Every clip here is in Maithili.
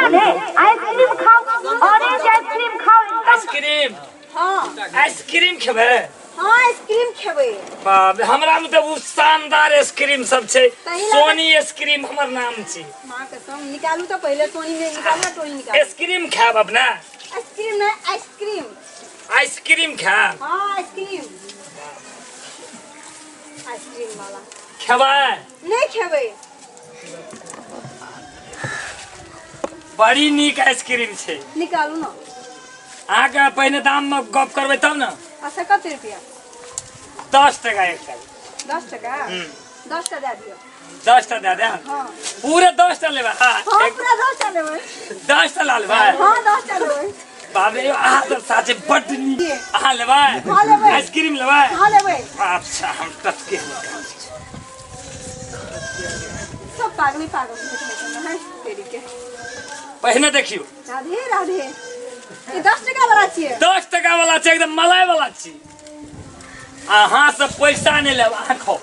ने आइसक्रीम खाओ, ऑरेंज आइसक्रीम खाओ एकदम। आइसक्रीम? हाँ। आइसक्रीम खेबै? हाँ आइसक्रीम खेबै। बाप रे, हमरा में तऽ उ शानदार आइसक्रीम सब छै। तही लगा- सोनी आइसक्रीम हमर नाम छी। माँ कसम निकालू तऽ पहिले सोनी में निकालू ना, टोनी निकालू। आइसक्रीम खायब अपना? आइसक्रीम नहीं, आइसक्रीम। आइसक्रीम खायब? हाँ आइसक्रीम, आइसक्रीम वाला खेबै? नहीं खेबै। बड़ी नीक आइसक्रीम छै। निकालू ना। अहाँके पहिने दाम में गप करबै तब ने। अच्छा कते रुपया? 10 टका एकटा। 10 टका? 10 टा दए दियौ। 10 टा दए देब? हाँ। पूरे 10 टा लेबै? हाँ, हाँ पूरा 10 टा लेबै। 10 टा ला लेबै? हाँ 10 टा लेबै। बाप रे, अहाँ तऽ साचे बड्ड नीक। अहाँ लेबै? हाँ लेबै। आइसक्रीम लेबै? हाँ लेबै। अच्छा हम टटके सब पागले पागल है तेरी के। पहिने देखियौ। राधे राधे। ई 10 टका वाला छियै। 10 टका वाला छै, एकदम मलाई वाला छी। अहाँ से पैसा नहि लेब, अहाँ खाउ।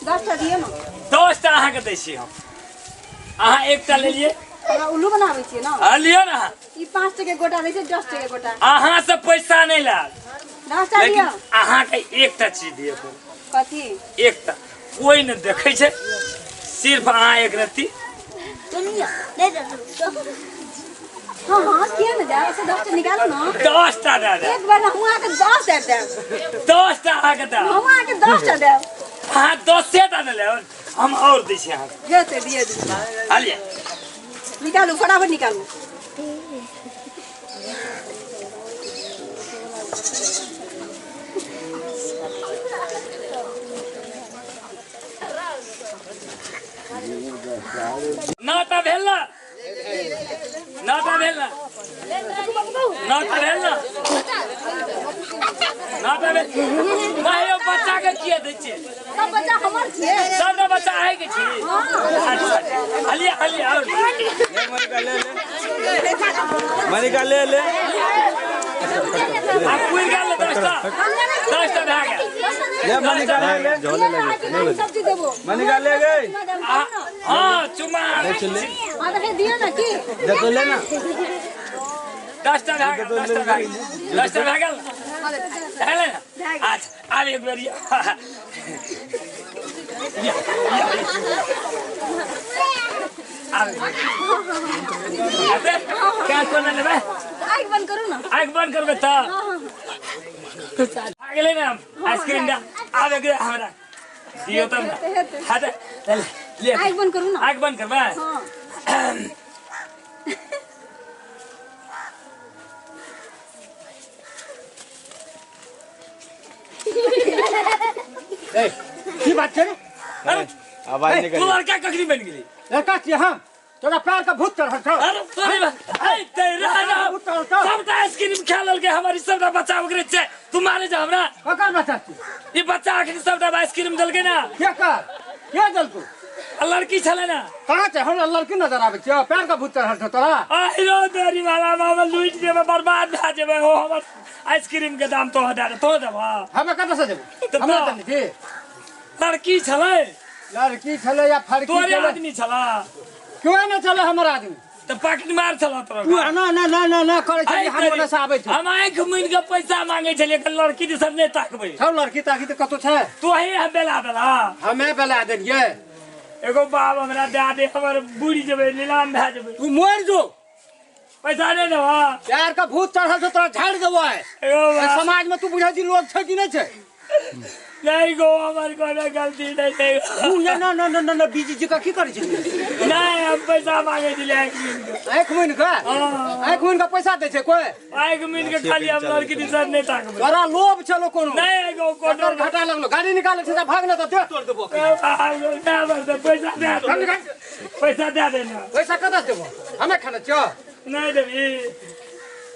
10 टा दियौ ने। 10 टा अहाँके दै छी हम। अहाँ एकटा लेलियै। हमरा उल्लू बनाबै छियै ने। हाँ लियौ ने अहाँ। ई 5 टके गोटा दै छै, 10 टके गोटा। अहाँ से पैसा नहि लेब। 10 टा लेकिन दियौ। अहाँके एकटा चीज दिअ पड़त। कथी? एकटा कोई नहि देखै छै, सिर्फ अहाँ एक रत्ती। हाँ हाँ किया ने जाए, ऐसे 10 टा निकालू ना। 10 टा दए देब। एक बार हम अहाँके 10 दए देब। 10 टा अहाँके देब। हम अहाँके 10 टा देब। अहाँ 10 टा ने लेब, हम और दै छी अहाँके। हेतै दिअ दियौ। हालिया निकालू, फटाफट निकालू। 9 टा भेल ना? 9 टा भेल ना? 9 टा भेल ना? 9 टा भेल। भाई बच्चा के किया दै छियै? सब बच्चा हमर छियै। सबटा बच्चा अहीं के छी? अच्छा हलिया हलिया और मनिका ले ले, मनिका ले ले। आ पुरि गेल 10 टा। 10 टा भए गेल। ले मनिका ले ले, सब्जी देबो। मनिका ले गई। हाँ चुमा हाँ तो दियो ना की। दे तो ले ना। 10 टा भए गेल, 10 टा भए गेल, 10 टा भए गेल। भए गेल ना? अच्छा आब एक बेर क्या कोना लेबै? आँखि बंद करू ना। आँखि बंद करबै तऽ आ गेलै ने आइसक्रीम दे। आब एक बेर हमरा दियौ तब ने। हाँ तऽ ले। आँखि बंद करू ना। आँखि बंद करबै? हाँ। ए की बात छै रे? अरे आवाज नहीं तू करी। लड़का कखनी बनि गेली? लड़का छियै हम, तोरा पैर के भूत चढ़ल छौ। अरे तोरे ऐ तेरा नाम सबटा आइसक्रीम खा लेलकै हमर, सबटा बच्चा ओकरे छै। तू मारे जा हमरा। ककर बच्चा छी? ई बच्चा अखनी सबटा आइसक्रीम देलकै ना। के कर के देलकौ? लड़की छलै ना। कहाँ छै? हमरा लड़की नजर आबै छै। पैर के भूत चढ़ल छौ तोरा। आइरो देरी वाला बाबा, लूटि जेबै, बर्बाद भए जेबै। हो हमर आइसक्रीम के दाम तो दे तो देबह। हमे कतऽ से देबौ? हमरा देने छी। लड़की छलै। लड़की छलै या फड़की तोरे छलै? आदमी छला। क्यों नहि छलै हमर आदमी? तऽ पॉकेट मार छला तोरा। तू ना ना ना ना ना करै छली, हम ओने से आबै छी। हम आँखि मुनि के पैसा मांगे छलियै, कि लड़की दिस नहि ताकबै। छौ लड़की ताकी तऽ कतौ छै? तू ही हम बेला देला। हमे बेला देलियै। एगो बाप हमरा दए दे, हमर बुढ़ी जेबै, नीलाम भए जेबै। तू मरि जो। पैसा नहि देबह? प्यार का भूत चढ़ल छौ तोरा, झाड़ि देबो आइ। समाज में तू बुझै छी लोग छै कि नहि छै? नहीं गो, हमर कोनो गलती नहीं छै। तू ये ना ना ना ना बीजी जी का की करै छी? नहीं, हम पैसा मांगे छलियै आँखि मुनि के। आँखि मुनि के? आँखि मुनि के पैसा दै छै कोई? आँखि मुनि के खाली हम लड़की दिस नहि ताकबै। तोरा लोभ छलो कोनो? नहीं गो, कोनो घाटा लगलो। गाड़ी निकालै छै तऽ भाग ना तऽ देह तोड़ देबो। पैसा दे दे, पैसा दे दे ना। पैसा कतऽ देबो? हमे खाना छियौ। नहीं देबी।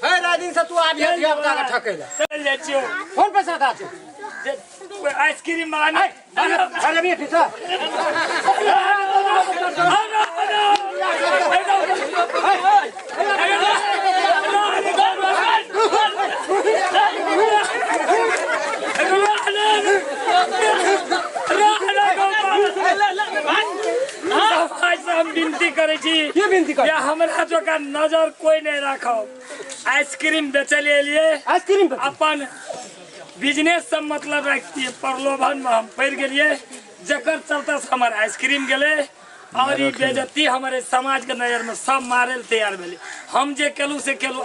हे रात दिन से तू आबि धिया पुता के ठकै ला। चल जाइ छियौ। कोन पैसा दा छौ? आइसक्रीम वाला नहीं। अरे भी ठीक है। हम विनती करै छी। की विनती कर? या हमरा तोरा जकाँ नजर कोई नहीं राखब। आइसक्रीम बेचै ले एलियै। आइसक्रीम बेचै? अपन बिजनेस से मतलब रखतियै, प्रलोभन में हम पड़ि गेलियै, जकर चलते से हमर आइसक्रीम गेलै और ई बेइज्जती हमारे समाज के नजर में सब मारे ले तैयार भेलै। हम जे केलहुँ से केलहुँ।